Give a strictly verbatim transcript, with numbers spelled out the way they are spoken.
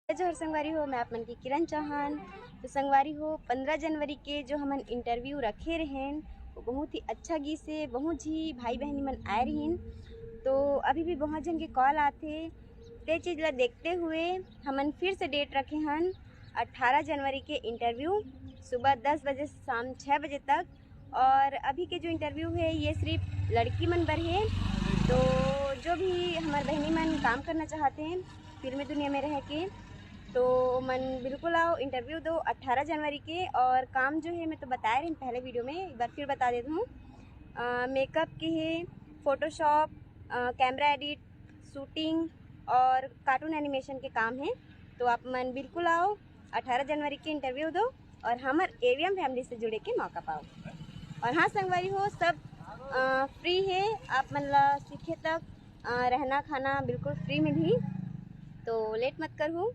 जोहार संगवारी हो, मैं आप मन की किरण चौहान। तो संगवारी हो, पंद्रह जनवरी के जो हमन इंटरव्यू रखे रहेन, वो बहुत ही अच्छा गिस हे, बहुत ही भाई बहनी मन आए रहिन। तो अभी भी बहुत झन के कॉल आथे, ते चीज ला देखते हुए हमन फिर से डेट रखे हन अट्ठारह जनवरी के इंटरव्यू, सुबह दस बजे से शाम छः बजे तक। और अभी के जो इंटरव्यू है, ये सिर्फ लड़की मन बर है। तो जो भी हमार बहनी मन काम करना चाहते हैं फिल्मी दुनिया में रह के, तो मन बिल्कुल आओ, इंटरव्यू दो अट्ठारह जनवरी के। और काम जो है, मैं तो बताए रही पहले वीडियो में, एक बार फिर बता देती हूँ। मेकअप के है, फोटोशॉप, कैमरा एडिट, शूटिंग और कार्टून एनिमेशन के काम है। तो आप मन बिल्कुल आओ, अट्ठारह जनवरी के इंटरव्यू दो और हमर एवीएम फैमिली से जुड़े के मौका पाओ। और हाँ संगवारी हो, सब फ्री है, आप मन ला सीखे तक अ, रहना खाना बिल्कुल फ्री मिलही। तो लेट मत करहू,